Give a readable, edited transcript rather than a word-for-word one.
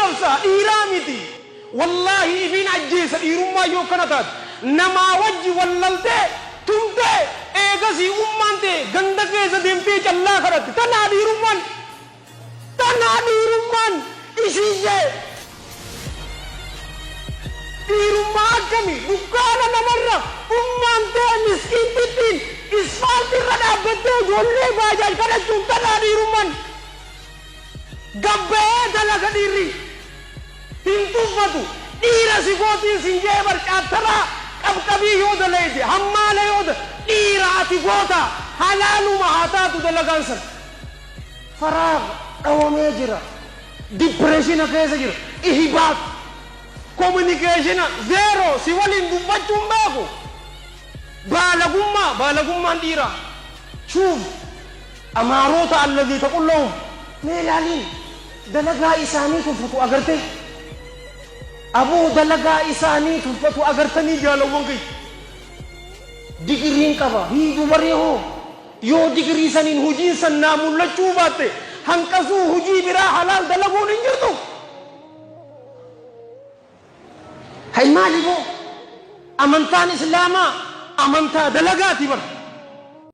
arrabsa, dhiiraa miti. Wallaahi ifiin ajjeesa dhiirummaa yoo akkana taate. Namaa wajji wallaltee, tumtee, eegasii ummaan tee ganda keessa deemtee callaa kadhatti. Tanaa dhiirummaan. Tanaa dhiirummaan ishiyyee. Dhiirummaa akkami? Dukkaana namarra ummaan tee miskiintittiin isfaaltirra dhaabbattee ijoollee baajaaj kadhachuun tanaa dhiirummaan. Gad bahee dalaga dhiirri. Hin tuffatu. Dhiira si gootiin sin je'e bar caattalaa qabqabii yoo dalayde hammaala yoo dhiira ati goota halaaluma haa taatu dalagaan san. Faraag dhawamee jira. Dipireeshina keessa jira. Ihbaat. Communication zero si waliin dubbachuu hin beeku. Baalagummaa baalagummaan dhiiraa. Shuuf Amaaroota alladhii taqul lahum mee ilaaliin dalagaa isaanii tuffatu agartee? Aboo dalagaa isaanii tuffatu agartanii jaalawwan kiyya. Digiriin qaba hin dubaree hoo yoo digirii saniin hujiin san naa mullachuu baatte hanqasuu hujii biraa halaal dalaguun hin jirtu. Hay maali boo? Amantaan Islaamaa amantaa dalagaati bar.